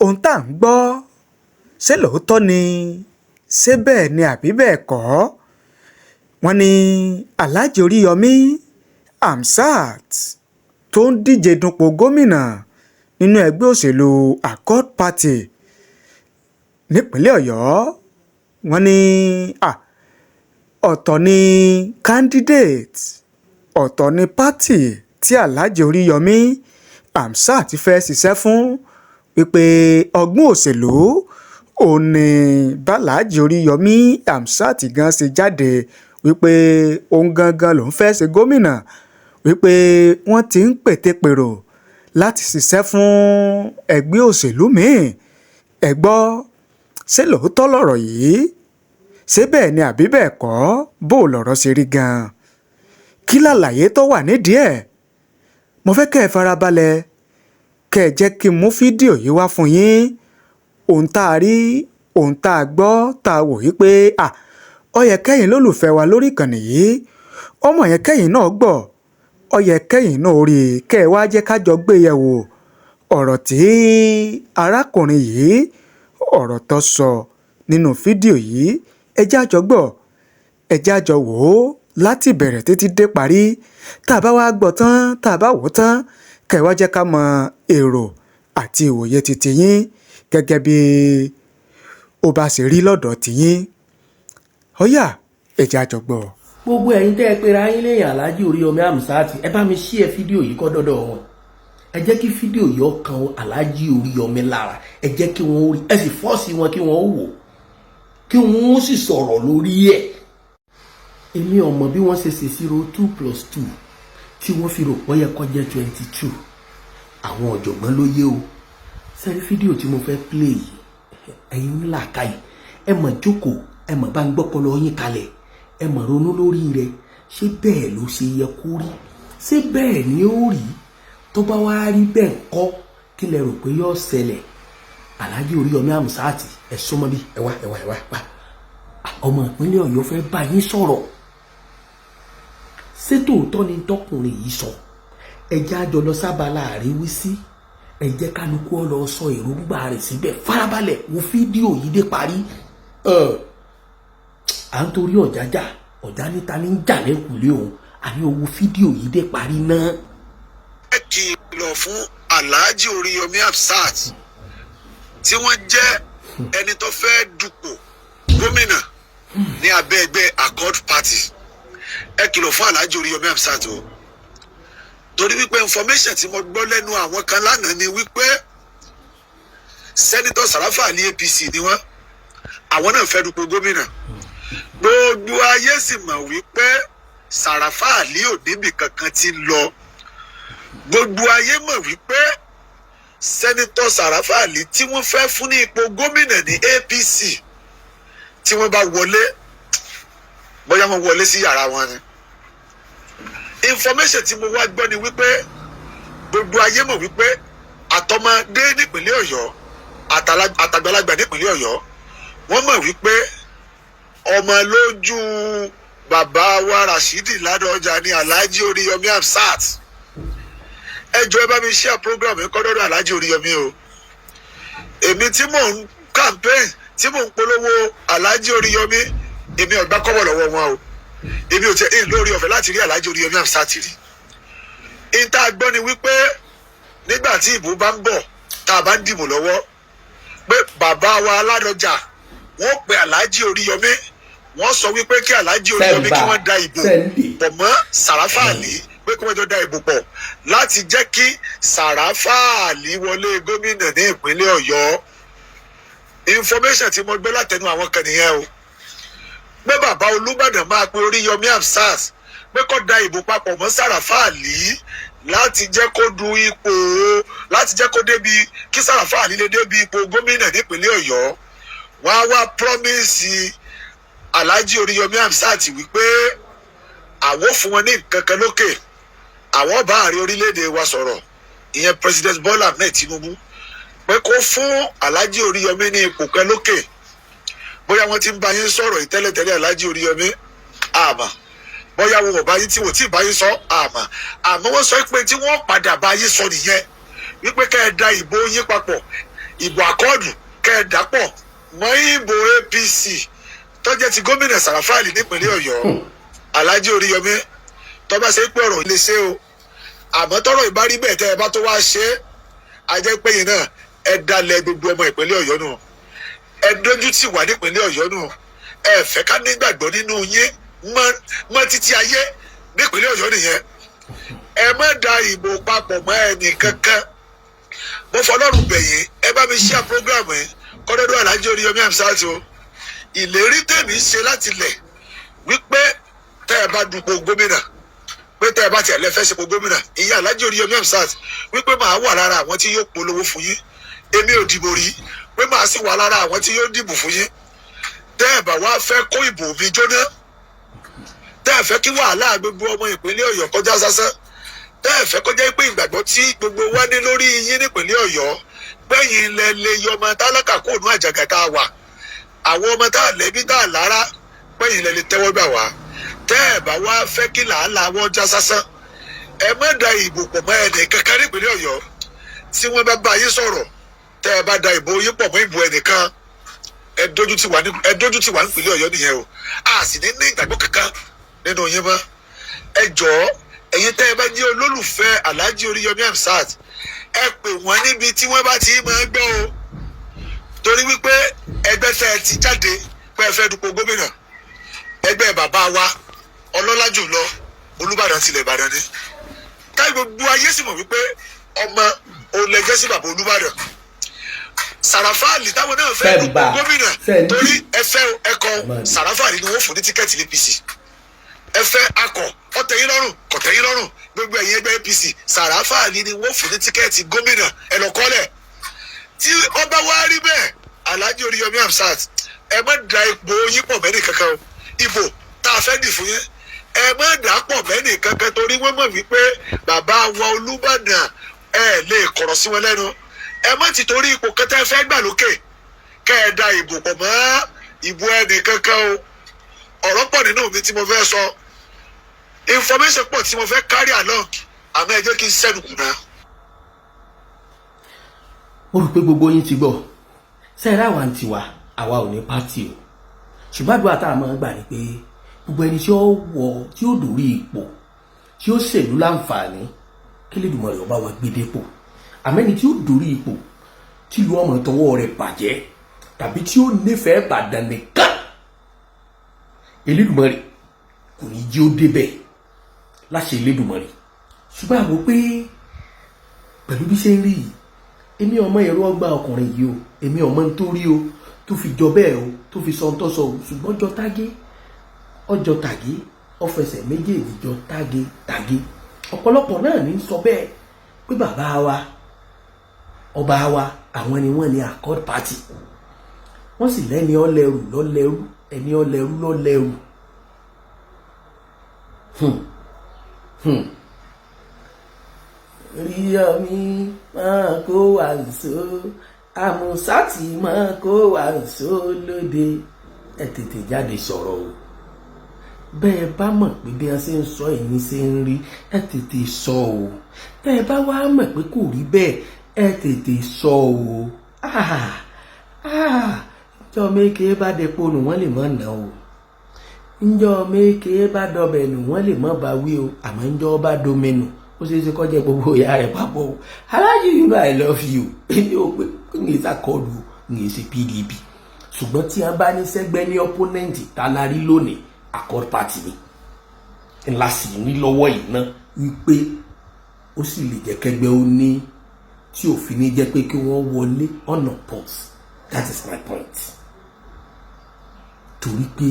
Ohun tá à ń gbọ́, ṣé lóòótọ́ ni? Ṣé bẹ́ẹ̀ ni àbí bẹ́ẹ̀ kọ́? Wọ́n ní Alhaji Oríyọmí Hamzat tó ń díje dupò gómìnà nínú ẹgbẹ́ òṣèlú Accord Party nípínlẹ̀ Ọ̀yọ́, wọ́n ní ọ̀tọ̀ ni candidate, ọ̀tọ̀ ni party tí Alhaji Oríyọmí Hamzat fẹ́ ṣiṣẹ́ fún, wípé ọgbọ́n òṣèlú òun ní bàlájì Oríyọmí Hamzat gan ṣe jáde wípé òun gangan lòún fẹ́ ṣe gómìnà, wípé wọ́n ti ń pètepèrò láti ṣiṣẹ́ fún ẹgbẹ́ òṣèlú míì. Ẹ gbọ́, ṣé lóòótọ́ lọ̀rọ̀ yìí? Ṣé bẹ́ẹ̀ ni àbí bẹ́ẹ̀ kọ́? Bó lọ̀rọ̀ ṣe rí gan-an? Kí làlàyé tó wà nídìí ẹ̀? Mo fẹ́ kẹ́ ẹ farabalẹ̀, kẹ́ ẹ jẹ́ kí n mú fídíò yìí wá fún yín. Ohun tá a rí, ohun tá a gbọ́, tá a wò yí pé ó yẹ kẹ́yìn lólùfẹ́ wa lórí ìkànnì yìí, ọmọ yẹn kẹ́yìn náà gbọ́, ó yẹ kẹ́yìn náà rí i, kẹ́ ẹ wá jẹ́ ká jọ gbé yẹ̀ wò ọ̀rọ̀ tí arákùnrin yìí, ọ̀rọ̀ tó sọ nínú fídíò yìí. Ẹ jẹ́ á jọ gbọ́, ẹ jẹ́ á jọ wò ó láti bẹ̀rẹ̀ títí dé parí. Tá a bá wá gbọ́ tán, tá a bá wò ó tán, kẹ́ ẹ wá jẹ́ ká mọ èrò àti ìwòye titi yín gẹ́gẹ́ bí ó bá ṣe rí lọ́dọ̀ tiyín. Ó yá, ẹ jẹ́ á jọ gbọ́. Gbogbo ẹ̀yin tẹ́ ẹ pera yín lẹ́yìn Alhaji Oríyọmí Hamzat, ẹ bá mi share fídíò yìí kọ́ dọ́dọ̀ wọn. Ẹ jẹ́ kí fídíò yìí ó kan Alhaji Oríyọmí lára. Ẹ jẹ́ kí wọ́n rí, ẹ sì force wọn kí wọ́n wò, kí wọ́n sì sọ̀rọ̀ lórí ẹ̀. Èmi ò mọ̀ bí wọ́n ṣe ṣèṣirò 2 plus 2 tí wọ́n fi rò pé ó yẹ kó jẹ́ 22. Àwọn ọ̀jọ̀gbọ́n ló yé o. Sẹ́rí fídíò tí mo fẹ́ play yìí, ẹ̀yin onílàákàyè, ẹ mọ̀ jókòó, ẹ mọ̀ bá ń gbọ́pọlọ yín kalẹ̀, ẹ mọ̀ ronú lórí rẹ̀. Ṣé bẹ́ẹ̀ ló ṣe yẹ kó rí? Ṣé bẹ́ẹ̀ ni ó rí? Tó bá wá rí bẹ́ẹ̀ kọ́, kí lẹ rò pé yóò ṣẹlẹ̀? Alhaji Oríyọmí Hamzat, ẹ súnmọ́ bí, ẹ wá, ẹ wá, ẹ wá wá. Ọmọ ìpínlẹ̀ Ọ̀yọ́ fẹ́ bá yín sọ̀rọ̀. Ṣé tòótọ́ ni tọkùnrin yìí sọ? Ẹ jẹ́ àjọ lọ sábàlá àríwísí. Ẹ jẹ́ kálukú ọ lọ sọ èròǹgbà rẹ̀ síbẹ̀. Farabalẹ̀ wo fídíò yìí dé parí. À ń torí ọ̀jájà ọ̀já níta ní jà lẹ́kùlé òun àní owó fídíò yìí dé parí náà. Ẹ kìlọ̀ fún Alhaji Oríyọmí Hamzat tí wọ́n jẹ́ ẹni tó fẹ́ dupò gómìnà ní abẹ́ ẹgbẹ́ Accord Party. Ẹ kìlọ̀ fún Alhaji Oríyọmí Hamzat o, torí wípé information tí mo gbọ́ lẹ́nu àwọn kan lánàá ni wípé Senator Sarafa ní APC ni wọ́n, àwọn náà fẹ́ dupò gómìnà. Gbogbo ayé sì mọ̀ wípé Sarafa Ali ò níbì kankan tí ń lọ. Gbogbo ayé mọ̀ wípé Senator Sarafa Ali tí wọ́n fẹ́ fún ní ipò gómìnà ní APC, tí wọ́n bá wọlé, bóyá wọ́n wọlé sí yàrá wọn ni. Information tí mo wá gbọ́ ni wípé gbogbo ayé mọ̀ wípé àtọmọdé nípínlẹ̀ Ọ̀yọ́, àtàgbàlagbà nípínlẹ̀ Ọ̀yọ́, wọ́n mọ̀ wípé ọmọ lójú bàbá wa Rashidi Ládọjà ní Alhaji Oríyọmí Hamzat. Ẹ jọ̀ọ́, ẹ bá mi share program yìí kọ́dọ̀dọ̀ Alhaji Oríyọmí o. Èmi tí mò ń campaign, tí mò ń polówó Alhaji Oríyọmí, èmi ò gbà kọ́bọ̀ lọ́wọ́ wọn o. Èmi ò tẹ ẹ̀ lórí ọ̀fẹ́ láti rí Alhaji Oríyọmí Hamzat rí. Ìta gbọ́ ni wípé nígbà tí ìbò bá ń bọ̀, tá a bá ń dìbò lọ́wọ́, pé bàbá wa Ládọjà, wọ́n pe Alhaji Oríyọmí, wọ́n sọ wípé kí Alhaji Oríyọmí kí wọ́n da ìbò pọ̀ mọ́ Sàràfà Àlì, pé kí wọ́n jọ da ìbò pọ̀ láti jẹ́ kí Sàràfà Àlì wọlé gómìnà ní ìpínlẹ̀ Ọ̀yọ́. Information tí mo gbé látẹnu àwọn kan nìyẹn o, pé bàbá Olúbàdàn máa pe Oríyọmí Hamzat pé kó da ìbò papọ̀ mọ́ Sàràfà Àlì láti jẹ́ kó du ipò, láti jẹ́ kó débi kí Sàràfà Àlì lè débi ipò gómìnà nípínlẹ̀ Ọ̀yọ́. Wọ́n á wá promise Alhaji Oríyọmí Hamzat wípé àwọn ò fún wọn ní nǹkan kan lókè, àwọn bá ààrẹ orílẹ̀-èdè wa sọ̀rọ̀, ìyẹn President Bola Ahmed Tinubu, pé kó fún Alhaji Oríyọmí ní ipò kan lókè. Bóyá wọ́n ti ń bá yín sọ̀rọ̀ yìí tẹ́lẹ̀tẹ́lẹ̀, Alhaji Oríyọmí, àmọ́ bóyá wọn ò bá yín tí wọ́n tí ì bá yín sọ, àmọ́ wọ́n sọ pé tí wọ́n padà bá yín sọ nìyẹn wípé ká ẹ da ìbò yín papọ̀. Ìbò Accord kẹ́ ẹ dàpọ̀ mọ́ ìbò APC tó jẹ́ ti gómìnà Sàràfà Àlì nípínlẹ̀ Ọ̀yọ́. Alhaji Oríyọmí, tó bá ṣe pé ọ̀rọ̀ lè ṣe o, àmọ́ tọ́rọ̀ ìbá rí bẹ́ẹ̀, tẹ́ ẹ bá tó wá ṣe é, a jẹ́ pé yìí náà ẹ dalẹ̀ gbogbo ọmọ ìpínlẹ̀ Ọ̀yọ́ nù, ẹ dójú tì wá nípínlẹ̀ Ọ̀yọ́ nù. Ẹ fẹ́ ká nígbàgbọ́ nínú yín mọ́ títí ayé nípínlẹ̀ Ọ̀yọ́ nìyẹn. Ẹ má da ìbò papọ̀ mọ́ ẹnì kankan. Mo fọlọ́run bẹ̀yìn, ẹ bá mi share program yìí kọ́dọ́dọ́ Alhaji Oríyọmí Hamzat o. Ìlérí tèmi ṣe láti lẹ̀ wípé tẹ́ ẹ bá dupò gómìnà, pé tẹ́ ẹ bá tiẹ̀ lẹ́fẹ́ sípò gómìnà, ìyá Alhaji Oríyọmí Hamzat, wípé màá wà lára àwọn tí yóò polówó fún yín. Èmi ò dìbò rí, pé màá sì wà lára àwọn tí yóò dìbò fún yín. Tẹ́ ẹ bá wá fẹ́ kó ìbò mi jóná, tẹ́ ẹ fẹ́ kí wàhálà gbogbo ọmọ ìpínlẹ̀ Ọ̀yọ́ kọjá sásán, tẹ́ ẹ fẹ́ kọjá pé ìgbàgbọ́ tí gbogbo wa ní lórí yín nípínlẹ̀ Ọ̀yọ́, gbẹ̀yìn lẹ lè yọ ọmọ tálákà kó nú àjàgà tá a wà, àwọn ọmọ tá a lẹ́bí tá a lára, gbẹ̀yìn lẹ lè tẹ́wọ́ gbà wá, tẹ́ ẹ bá wá fẹ́ kí làálàá wọn já sásán, ẹ má da ìbò pọ̀ mọ́ ẹnì kankan nípínlẹ̀ Ọ̀yọ́. Tí wọ́n bá bá yín sọ̀rọ̀, tẹ́ ẹ bá da ìbò yín pọ̀ mọ́ ìbò ẹnìkan, ẹ dójú tì wá nípínlẹ̀ Ọ̀yọ́ nìyẹn o. A sì ní ní ìgbàgbọ́ kankan nínú yín mọ́. Ẹ jọ̀ọ́, ẹ̀yin tẹ́ ẹ bá jẹ́ olólùfẹ́ Alhaji Oríyọmí Hamzat, ẹ pè wọ́n níbi tí wọ́n bá ti máa gbọ́ o, torí wípé ẹgbẹ́ tẹ́ ẹ ti jáde pé ẹ fẹ́ dupò gómìnà, ẹgbẹ́ bàbá wa ọlọ́lá jùlọ Olúbàdàn tilẹ̀ Ìbàdàn ni. Káyọ̀ gbogbo ayé sì mọ̀ wípé ọmọ òun lẹ jẹ́ sí bàbá Olúbàdàn. Sàràfà Àlì táwọn náà fẹ́ dupò gómìnà, torí ẹ fẹ́ ẹkọ Sàràfà Àlì ni wọ́n fún ní ticket APC. Ẹ fẹ́ akọ, ọtẹ̀yìn lọ́rùn, kọ̀tẹ̀yìn lọ́rùn, gbogbo ẹ̀yin ẹgbẹ́ APC, Sàràfà Àlì ni wọ́n fún ní ticket gómìnà. Ẹ lọ kọ́lẹ̀. Tí ọba wa rí bẹ́ẹ̀, Alhaji Oríyọmí Hamzat, ẹ má da ipò yín pọ̀ mẹ́nì kankan o. Ìbò tá a fẹ́ dì fún yín, ẹ má dà á pọ̀ mẹ́nì kankan, torí wọ́n mọ̀ wípé bàbá wa Olúbàdàn, ẹ lè kọ̀rọ̀ sí wọn lẹ́nu. Ẹ má ti torí ipò kẹtẹ fẹ́ gbà lókè kẹ́ ẹ da ìbò pọ̀ mọ́ ìbò ẹnì kankan o. Ọ̀rọ̀ pọ̀ nínú mi tí mo fẹ́ sọ, information pọ̀ tí mo fẹ́ carry along, àmọ́ ẹ jẹ́ kí n sẹ́nu kùnà. Mo rò pé gbogbo yín ti gbọ́. Sẹ́ẹ̀rẹ́, àwa ń tiwa, àwa ò ní party o, ṣùgbọ́n àdúrà tá a máa ń gbà ní pé gbogbo ẹni tí ó wọ, tí ó dórí ipò, tí ó ṣèlú láǹfààní, kí Elédùmarè ó bá wa gbé dépò. Àmẹ́ni tí ó dórí ipò tí ìlú ọmọ tọwọ́ rẹ̀ bàjẹ́, tàbí tí ó nífẹ̀ẹ́ Ìbàdàn nìkan, Elédùmarè kò ní jí ó débẹ̀ láṣẹ Elédùmarè. Ṣùgbọ́n àwọn pé pẹ̀lú bí ṣe ń rí yìí, èmi ọmọ èrò ọgbà ọkùnrin yìí o, èmi ọmọ ń tó rí o tó fi jọ bẹ́ẹ̀ o, tó fi sọ ń tọ́ sọ o, ṣùgbọ́n jọ tágé, ọjọ́ tàgé, ọfẹsẹ̀ méjèèjì jọ tágé tàgé. Ọ̀pọ̀lọpọ̀ náà ní sọ bẹ́ẹ̀ pé bàbá wa, ọba wa, àwọn ni wọ́n ní Accord Party. Wọ́n sì lẹ́ni ọlẹ́rù lọ́lẹ́rù, ẹni ọlẹ́rù lọ́lẹ́rù. Ríyọmí máa kó wà nso, Àmùsátì máa kó wà nso lóde. Ẹ tètè jáde sọ̀rọ̀ o. Bẹ́ẹ̀ bá mọ̀ pé bí wọ́n ṣe ń sọ ẹ̀yin ṣe ń rí, ẹ tètè sọ o. Tẹ́ ẹ bá wá mọ̀ pé kò rí bẹ́ẹ̀, ẹ tètè sọ o. Ah ah, njọ́ méke bá depo nù, wọ́n lè mọ̀ nà o. Njọ́ méke bá dọbẹ̀ nù, wọ́n lè mọ̀ bá wí o. Àmọ́ njọ́ bá domi nù, ó ṣeé ṣe kó jẹ́ gbogbo ìyá rẹ̀ papọ̀ o. Alhaji, you know I love you. Èmi ò pé ń yẹ sàkọlù, ń yẹ ṣe PDP, ṣùgbọ́n tí wọ́n bá ní sẹ́gbẹ́ ní opponent tá la rí lónìí, Accord Party ni ńlá sì ní lọ́wọ́ yìí ná, wípé ó sì lè jẹ́ kẹgbẹ́ ó ní tí òfin ní jẹ́ pé kí wọ́n wọlé unopposed. That is my point, torí pé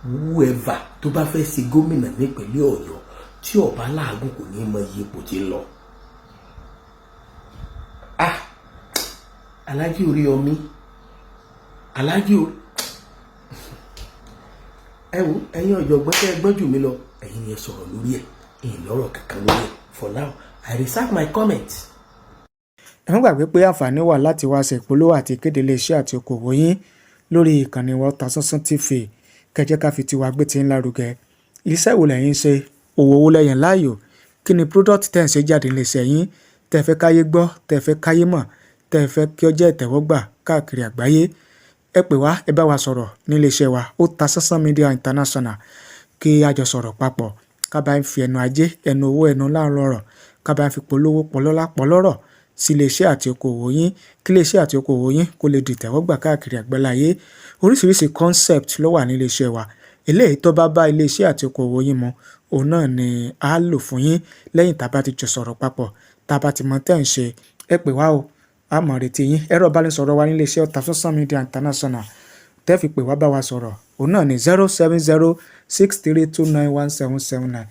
whoever tó bá fẹ́ ṣe gómìnà nípínlẹ̀ Ọ̀yọ́, tí ó bá láàgùn, kò ní mọ iye ipò tí ń lọ. Ah, Alhaji Oríyọmí, Alhaji Orí, ẹ wo, ẹ̀yin ọ̀jọ̀gbọ́n tẹ́ ẹ gbọ́n jù mí lọ, ẹ̀yin ni ẹ sọ̀rọ̀ lórí ẹ̀. Ẹ̀yin lọ́rọ̀ kankan lórí ẹ̀. For now, I reserve my comment. Ẹ má gbàgbé pé àǹfààní wà láti wá ṣe ìpolówó àti ìkéde iléeṣẹ́ àti okòwò yín lórí ìkànnì Ọ̀tàsánsán TV. Kẹjẹ́ ká fi tiwa gbé tí ń lárugẹ. Iṣẹ́ wo lẹ̀yin ń ṣe? Òwò wo lẹ̀yàn láàyò? Kí ni product tẹ̀ ń ṣe jáde iléeṣẹ́ yín tẹ́ fẹ́ káyé gbọ́, tẹ́ fẹ́ káyé mọ̀? tẹ́ ẹ fẹ́ kí ó jẹ́ ìtẹ́wọ́gbà káàkiri àgbáyé, ẹ pè wá, ẹ bá wa sọ̀rọ̀ níléeṣẹ́ wa Otasansan Media International, kí a jọ sọ̀rọ̀ papọ̀, ká bá ń fi ẹnu ajé, ẹnu owó, ẹnu láàárọ̀, ká bá ń fi polówó pọlọ́lá pọlọ́rọ̀ sí iléeṣẹ́ àti okòwò yín, kí iléeṣẹ́ àti okòwò yín kó lè dìtẹ̀wọ́gbà káàkiri àgbáláyé. Oríṣiríṣi concept ló wà ní iléeṣẹ́ wa. Eléyìí tó bá bá iléeṣẹ́ àti okòwò yín mu, òun náà ni a lò fún yín lẹ́yìn tá a bá ti jọ sọ̀rọ̀ papọ̀, tá a bá ti mọ tẹ́ ń ṣe. Ẹ pè wá o, a mọ̀ retí yín. Ẹ̀rọ ìbánisọ̀rọ̀ wa ní iléeṣẹ́ Otasansan Media International tẹ́ fi pè wá bá wa sọ̀rọ̀, òun náà ni 07063291779,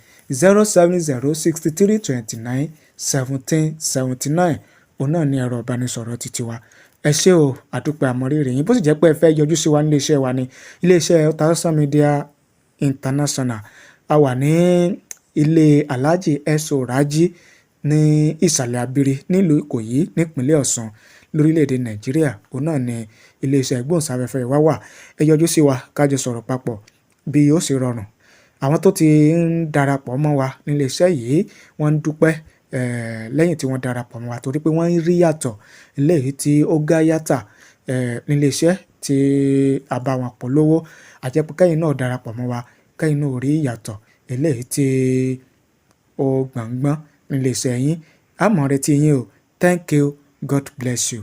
07063291779. Òun náà ni ẹ̀rọ ìbánisọ̀rọ̀ títí wa. Ẹ ṣé o, àdúpẹ́, àmọ̀rírì yín. Bó sì jẹ́ pé ẹ fẹ́ yọjú sí wa ní iléeṣẹ́ wa ní iléeṣẹ́ Otasansan Media International, a wà ní ilé Alhaji S.O. Raji ní Ìsàlẹ̀ Abiri, nílùú Ìkòyí, nípínlẹ̀ Ọ̀ṣun, lórílẹ̀‐èdè Nàìjíríà. Òun náà ni iléeṣẹ́ ìgbóhùnsáfẹ́fẹ́ wa wà. Ẹ yọjú sí wa, ká jọ sọ̀rọ̀ papọ̀ bí ó ṣe rọrùn. Àwọn tó ti ń darapọ̀ mọ́ wa níléeṣẹ́ yìí, wọ́n ń dúpẹ́ lẹ́yìn tí wọ́n darapọ̀ mọ́ wa, torí pé wọ́n ń rí yàtọ̀ eléyìí tí ó gá yàtà níléeṣẹ́ tí a bá wọn polówó. Àjẹpẹ́ kẹ́yìn náà darapọ̀ mọ́ wa, kẹ́yìn náà rí ìyàtọ̀ eléyìí tí ó gbọ̀ngbọ́n níléeṣẹ́ yín. A mọ̀ retí yín o. Thank you, God bless you.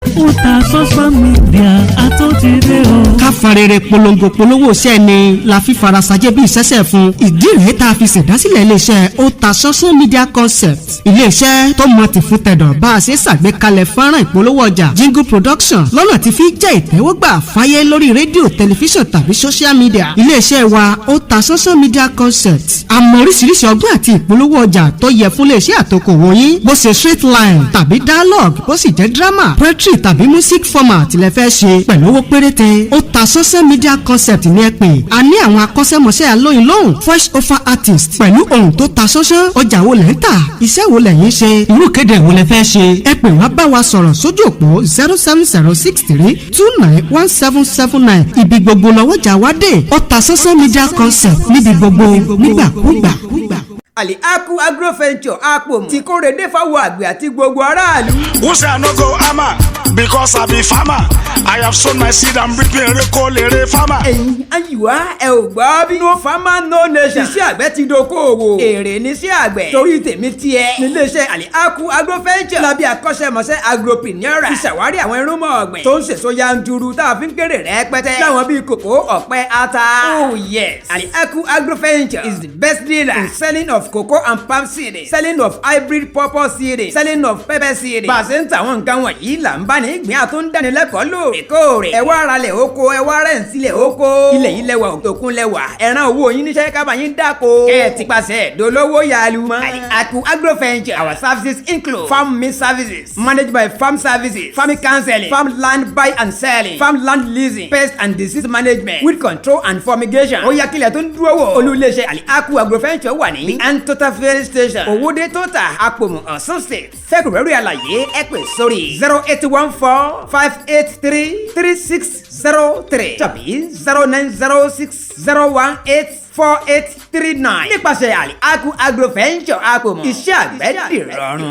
Otasansan Media àtúntìdé o. Ká farere polongo polówó iṣẹ́ ni la fi farasajẹ́ bí ìṣẹ́ṣẹ́ fún. Ìdí rèé tá a fi ṣèdásílẹ̀ iléeṣẹ́ Otasansan Media Concept, iléeṣẹ́ tó mọ ti fún tẹ̀dọ̀ bá a ṣe ṣàgbékalẹ̀ fọ́nrán ìpolówó ọjà, jingle production, lọ́nà tí fi jẹ́ ìtẹ́wọ́gbà fáyé lórí rédíò, tẹlifíṣàn tàbí social media. Iléeṣẹ́ wa Otasansan Media Concept, àmọ́ oríṣiríṣi ọgbọ́n àti ìpolówó ọjà tó yẹ fún iléeṣẹ́ àtòkòwò yín, bó ṣe straight line tàbí dialogue, bó sì jẹ́ drama, poetry tàbí music format lẹ fẹ́ ṣe, pẹ̀lú owó péréte, Otasansan Media Concept ní ẹ pè. A ní àwọn akọ́ṣẹ́mọṣẹ́ alóyin lóhùn, voice over artist, pẹ̀lú ohùn tó ta sánsán. Ọjà wo lẹ́ ń tà? Iṣẹ́ wo lẹ̀yin ṣe? Irú kéde wo lẹ fẹ́ ṣe? Ẹ pè wá, bá wa sọ̀rọ̀ sójú òpó 07063291779. Ibi gbogbo lọ́wọ́jà wá dé. Otasansan Media Concept, níbi gbogbo, nígbàkúgbà. Àlì-Aku Agroventure Àpòmù tí kóre dé fáwọn àgbẹ̀ àti gbogbo aráàlú. Who say I no go hammer? Because I be farmer. I have sown my seed and reaping ere lere farmer. Ẹ̀yin ayiwa, ẹ ò gbọ́ bí. No farmer, no nation. Iṣẹ́ àgbẹ̀ ti dókòwò. Èrè ní iṣẹ́ àgbẹ̀. Torí tèmi tiẹ̀. Níléeṣẹ́ Àlì-Aku Agroventure, lábẹ́ akọ́ṣẹ́mọṣẹ́ agropreneur, ti ṣàwárí àwọn irúnmọ̀ ọ̀gbìn tó ń sèso yanturu tá a fi ń kéré rẹpẹtẹ. Láwọn bíi kòkó, ọ̀pẹ, ata. Oh yes. Àlì-Aku Agroventure is the best dealer in selling of cocoa and palm seed, selling of hybrid pawpaw seed, selling of pepper seed. Bá a ṣe ń tàwọn nǹkan wọ̀nyí là ń bá ní ìgbín àtúndánilẹ́kọ̀ọ́ lóòrèkóòrè. Ẹ wá ralẹ̀ oko, ẹ wá rẹ̀ ń sílẹ̀ oko. Ilẹ̀ yìí lẹ́wà, òkun lẹ́wà. Ẹ̀ràn owó yín níṣẹ́ kábà yín dáko. Kẹ́ ẹ ti pàṣẹ dolówó yàlú mọ́. Àkù Agroventure, our services include farm meat services, managed by farm services, farming counseling, farm land buy and selling, farm land leasing, pest and disease management, weed control and fumigation. Ó yá, kílẹ̀ tó ń dúró wò. Olú iléeṣẹ́ Àkù Agroventure wà ní the Total Fuel Station, Owódé Total, Àpòmù, Ọ̀ṣun State. Fẹ́kùrẹ́rì àlàyé, ẹ pè sórí 08145833603 tàbí 09060184839. Nípasẹ̀ Àlì-Aku Agroventure Àpòmù, iṣẹ́ àgbẹ̀ dìrọ̀rùn.